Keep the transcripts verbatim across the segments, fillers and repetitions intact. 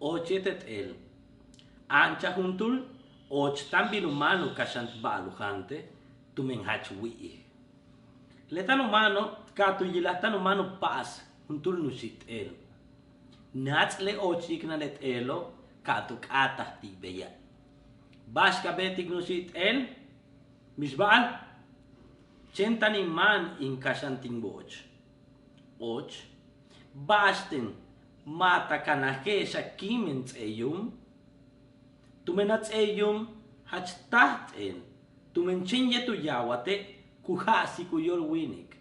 Ooch yéetel t'eel. Anchaj juntúul ooch táan bin u máan u kaxant ba'al u jaante tumen jach wi'ij. Le táan u máano' ka tu yilaj táan u máan u pa'as juntúul nuxi' t'eel. Naats' le ooch yiknal le t'eelo' ka tu k'áataj ti' beya'. Ba'ax ka beetik nuxi' t'eel? Mix ba'al. Chéen táan in máan in kaxant in wooch. Ooch, ba'axten ma' ta kanaj je'ex a kíimen ts'eey yuum. Tumen a ts'eey yuum jach táaj t'een tumen chéen yéet u yawate' ku ja'asik u yóol wíinik.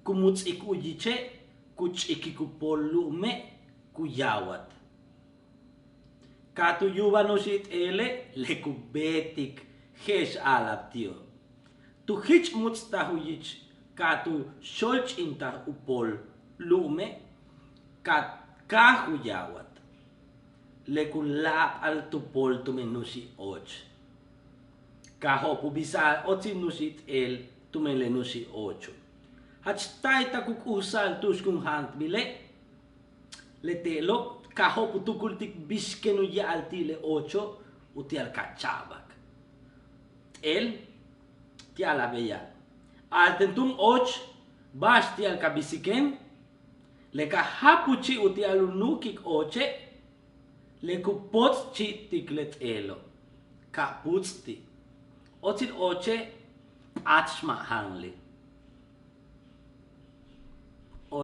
Ku muts'ik u yiche' ku ch'ikik u pool lu'ume' ku yawat. Ka tu yu'ubaj nuxi' t'eele' le ku beetik je'ex a'alab ti'o'. Tu jich muts'taj u yich ka tu xolch'intaj u pool lu'ume' ka káaj u yawat. Le ku la'abal tu pool tumen nuxi' ooch. Ka jo'op' u bisa'al óotsil nuxi' t'eel tumen le nuxi' oocho'. Jach táaytak u k'u'usa'al tu'ux kun jaantbile'. Le te'elo' ka jo'op' u tukultik bix ken u ya'al ti' le oocho' uti'al ka cha'abak. T'eel, ti'al a beya'. A'alten túun ooch ba'ax ti'al ka bisiken. Le ka japuchi' uti'al u nu'ukik ooche'. Le ku pots'chi'tik le t'eelo' ka puts' ti'. Óotsil ooche' p'áat xma' jaanlil.